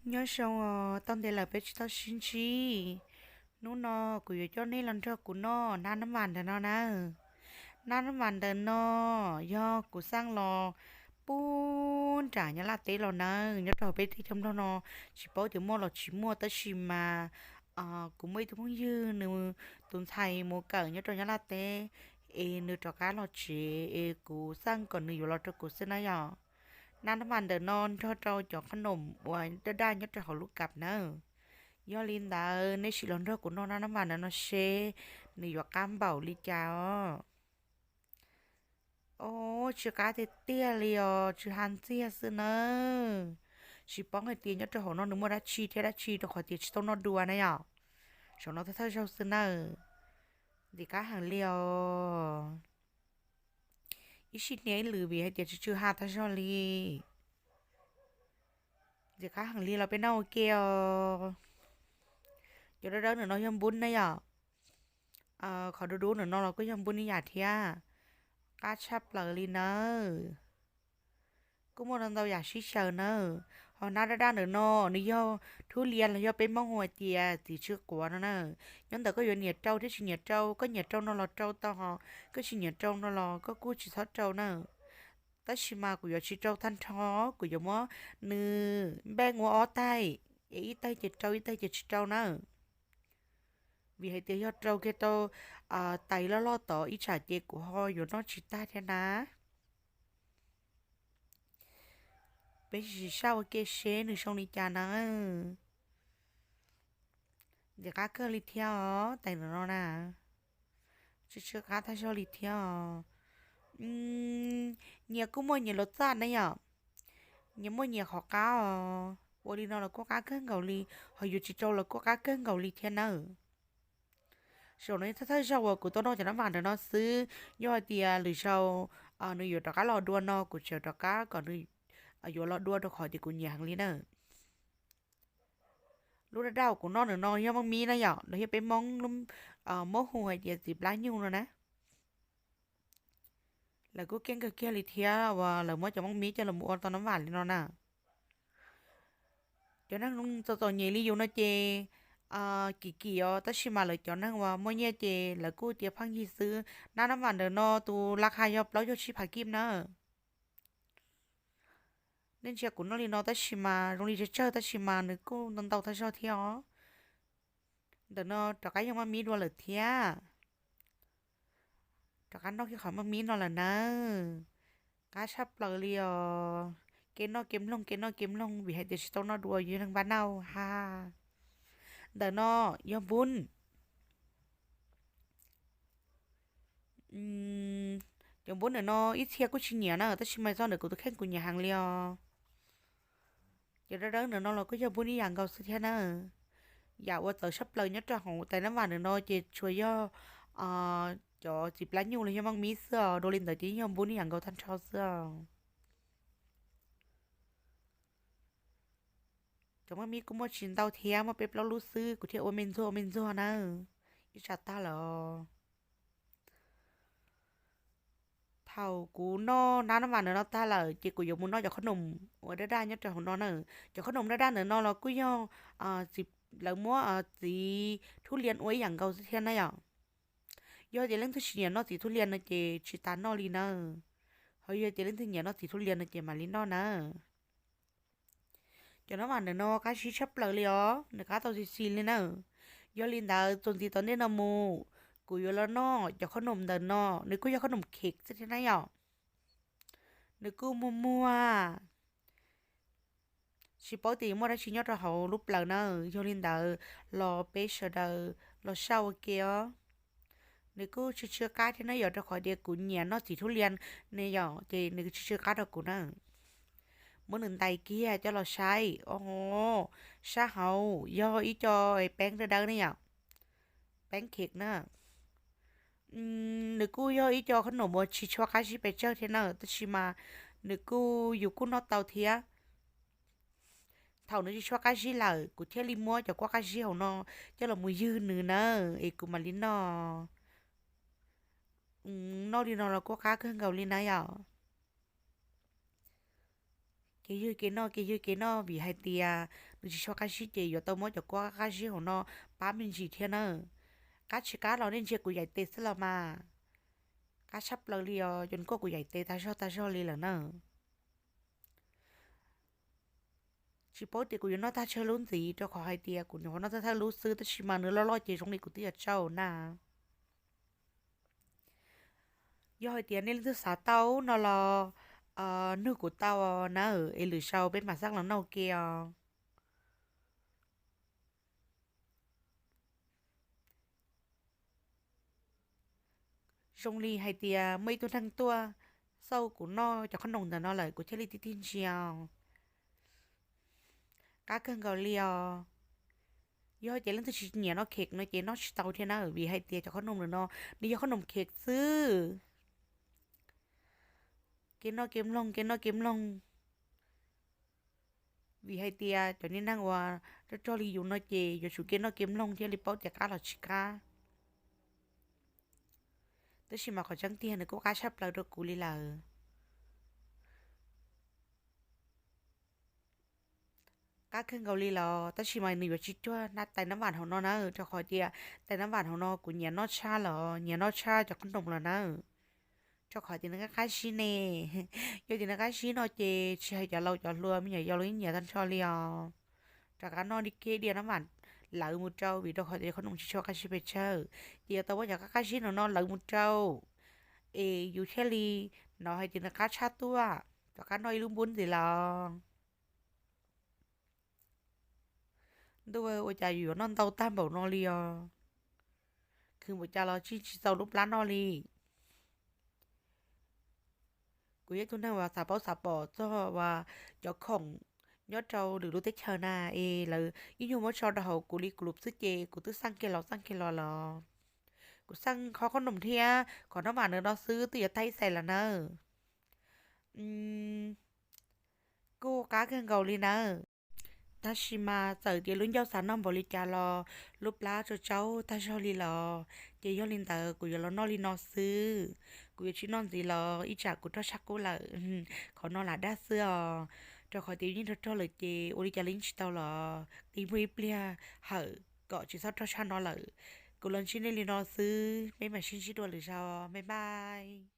Nyob zoo os, tau ntev lawm peb tsis tau sib ntsib. Hnub no kuv yuav coj nej los nrog kuv noj nab nab mas ntawm no na. Nab nab mas ntawm no yog kuv xaj los puag nram Nyab Laj teb los nawb. Nyob rau hauv peb teb chaws Nplog no tsis paub tias muaj los tsis muaj, tab sis mas kuv muaj ib tug phooj ywg nws tus ntxhais mus kawm nyob rau Nyab Laj teb, es nws rov qab los tsev es kuv xaj kom nws yuav los rau kuv xwb na yom. Nab nab mas ntawm no nrog rau cov qhob noom uas daj daj nyob rau hauv lub kav nawb. Yog li ntawd nej sim los nrog kuv noj nab nab mas ntawm no seb nws yuav qab npaum li cas os. Os, tsw qab tiag tiag li os, tsw ha ntxiag xwb nawb. Tsis paub hais tias nyob rau hauv no nws muaj dab tsi thiab dab tsi rau qhov tias tsis tau noj dua na yom. Saum no thawj thawj zaug xwb nawb. Ntxim qab heev li os. Ib sij hnia ib lwm vim hais tias tsw tsw ha tag zog li. Ntxim qab heev li los peb noj ua ke os. Cov dawb dawb ntawm no yog npub na yom. Qhov dub dub ntawm no los kuj yog npub ib yam thiab. Qab tshaj plaws li nawb. Kuj muaj ntau ntau yam sib xyaw nawb. Ho nab daj daj ntawm no nws yog thub lias los yog peb Hmoob hu hais tias txiv tsw quav no na. Nyob ntawm koj yuav nyiam rau thiab tsis nyiam rau, koj nyiam rau no los rau tau, ho koj tsis nyiam rau no los koj kuj tsis txhob rau na. Tab sis mas kuv yuav tsis rau tag nrho, kuv yuav muab nws npeej ua ob taig, es ib taig ces rau ib taig ces tsis rau na. Vim hais tias yog rau kiag rau tais loj loj tod ib tsam ces kuv ho yuav noj tsis tag thiab na. Peb sim saj ua ke seb nws zoo li cas na. Ntxim qab kawg li thiab os, tais ntawm no na. Tsw tsw qab tag zog li thiab os. Nyias kuj muaj nyias lus txaj na yom. Nyias muaj nyias qhov qab os. Ua li no los kuj qab kawg nkaus li, ho yuav tsis rau los kuj qab kawg nkaus li thiab nawb. Zaum no thawj thawj zaug uas kuv tau noj cov nab vam ntawm no xwb, yog hais tias lwm zaus nws yuav rov qab los dua no kuv tseem rov qab kom nws yuav los dua rau qhov tias kuv nyiam heev li na. Lub daj daj uas kuv noj ntawm no yog maj mib na yom, los yog peb Hmoob muab hu hais tias txiv plab nyuj no na. Lawv kuj keej kawg kiag li thiab uas lawv muab cov maj mib coj los ua tau nab vam li no na. Cov neeg txom txom nyem li yus no ces kim kim os, tab sis mas lawv cov neeg uas muaj nyiaj ces lawv kuj tias pheej yig xwb. Nab nab vam ntawm no tus la kha yog plaub caug tsib phav kib na. Nej ntsia kuv noj li no tab sis mas zoo li tsawg tsawg tab sis mas nws kuj ntau ntau tag zog thiab os. Ntawm no rov qab yog maj mib dua lawm thiab. Rov qab noj kiag qhov maj mib no lawm nawb. Qab tshaj plaws li os. Kev noj kev mloog, kev noj kev mloog, vim hais tias tsis tau noj dua yog neeg npab nauj ha. Ntawm no yog npub. Cov npub ntawm no ib txhia kuj tsis nyiam na, tab sis mas txog ntawm kuv tus kheej kuv nyiam heev li os. Cov dawb dawb ntawm no los kuj yog npub ib yam nkaus xwb thiab na. Yam uas txawv tshaj plaws nyob rau hauv tais nab vam ntawm no ces tsuas yog cov txiv plab nyuj los yog maj mib xwb os, dua li ntawd ces yog npub ib yam nkaus tag nrho xwb os. Cov maj mib kuj muaj tsis ntau thiab, muaj peb plaub lub xwb, kuv thiaj ua me ntxuag ua me ntxuag na, ib tsam tag lawm os. Thaum kuv noj nab nab vam ntawm no tag lawm ces kuv yuav mus noj cov khob noom uas daj daj nyob rau hauv no na. Cov khob noom daj daj ntawm no los kuj yog txiv, lawv muab txiv thub lias ua ib yam nkaus xwb thiab na yom. Yog tias leej twg tsis nyiam noj txiv thub lias no ces tsis tas noj li na. Ho yog tias leej twg nyiam noj txiv thub lias no ces mam li noj na. Cov nab vam ntawm no qab zib tshaj plaws li os, nws qab tau xis xis li na. Yog li ntawd txuas ntxiv tom ntej no mus, kuv yuav los noj cov khob noom ntawm no, nws kuj yog khob noom khem xwb thiab na yom. Nws kuj muag muag, tsis paub tias yuav muaj dab tsi nyob rau hauv lub plawv na. Yog li ntawd los peb sawv daws los saj ua ke os. Nws kuj tsw tsw qab thiab na yom, rau qhov tias kuv nyiam noj txiv thub lias ne yom, ces nws tsw tsw qab rau kuv na. Muab nws ntais kiag coj los saib, o, sab hauv yog ib co peeb dawb dawb ne yom, peeb khem na. Nws kuj yog ib co khob noom uas tsis tshua qab zib pes tsawg thiab na, tab sis mas nws kuj, yus kuj noj tau thiab. Thaum nws tsis tshua qab zib lawm kuv thiaj li muab cov kuaj qab zib hauv no coj los mus ywg nws na, es kuv mam li noj. Noj li no los kuj qab kawg nkaus li na yom. kev ywg kev noj, kev ywg kev noj, vim hais tias nws tsis tshua qab zib ces yuav tau muab cov kua qab zib hauv no pab me ntsis thiab na. Qab tsis qab los nej ntsia kuv yaim tes xwb los mas. Qab tshaj plaws li os, cov nws kuaj kuv yaim tes tag zog tag zog li lawm na. Tsis paub tias kuv yuav noj tag tsawg lub ntxiv, rau qhov hais tias kuv nyuam qhuav noj thawj thawj lub xwb, tab sis mas nws loj loj ces zoo li kuv twb yuav tsau na. Yog hais tias nej leej twg xav tau no los nug kuv tau na, es lwm zaus peb mam xaj los noj ua ke os. Zoo li hais tias muaj ib tug neeg tuaj xauj kuv noj cov qhob noom ntawm no lawm, kuv thiaj li tig tig ntsia. Qab kawg nkaus li os. Yog hais tias leej twg tsis nyiam noj khev no ces noj tsis tau thiab na, vim hais tias cov qhob noom ntawm no nws yog qhob noom khev xwb. Kev noj kev mloog, kev noj kev mloog. Vim hais tias cov niag neeg uas rog rog li yus no ces yuav tsum kev noj kev mloog thiaj li paub tias qab los tsis qab. Tab sis mas qhov tseeb tiag nws kuj qab tshaj plaws rau kuv li lawm. Qab kawg nkaus li los tab sis mas nws yuav tsis cuag tais nab vam hauv no na, rau qhov tias tais nab vam hauv no kuv nyiam noj tshaj los nyiam noj tshaj cov qhob noom los na. Rau qhov tias nws qab qab zib ne. Yog tias nws qab zib no ces tsis hais cov laus cov hluas me nyuam yaus los yeej nyiam tag nrho li os. Rov qab noj li kiag diav nab vam lawv mus rau, vim rau qhov tias cov qhob noom tsis tshua qab zib pes tsawg, ces yuav tau muab cov qab qab zib no no lawv mus rau. Es yus thiaj li hnov hais tias nws qab tshaj tuaj, rov qab noj ib lub npub ntxiv los. Ntuj, ua cas yus yuav noj ntau tag npaum no li os. Khwv npaum cas los tsis tsis txaus lub plab noj li. Kuv yog ib tug neeg uas xav paub xav pom txog uas cov khoom nyob rau lwm lub teb chaws na, es lawv ib nyuag muab tso rau hauv kuv li kuv lub xwb ces kuv twb xaj kiag los xaj kiag los los. Kuv xaj qhov qhob noom thiab qhov nab vam no xwb twb yuav tag ib xais lawm nawb. Kuj qab kawg nkaus li nawb. Tab sis mas txawm tias lub ncauj xav noj npaum li cas los lub plab tsaus tsaus tag zog li los, ces yog li ntawd kuv yuav los noj li no xwb. Kuv yuav tsis noj ntxiv los ib tsam kuv rog tshaj qub lawm. Qhov no lam dag xwb os, rau qhov tias yeej rog rog lawm ces ua li cas los yeej tsis tau los, tig muaj ib pliag hawm kom tsis txhob rog tshaj no lawm. Kuv los ntsib nej li no xwb, peb mam sib ntsib dua lwm zaus, bye bye.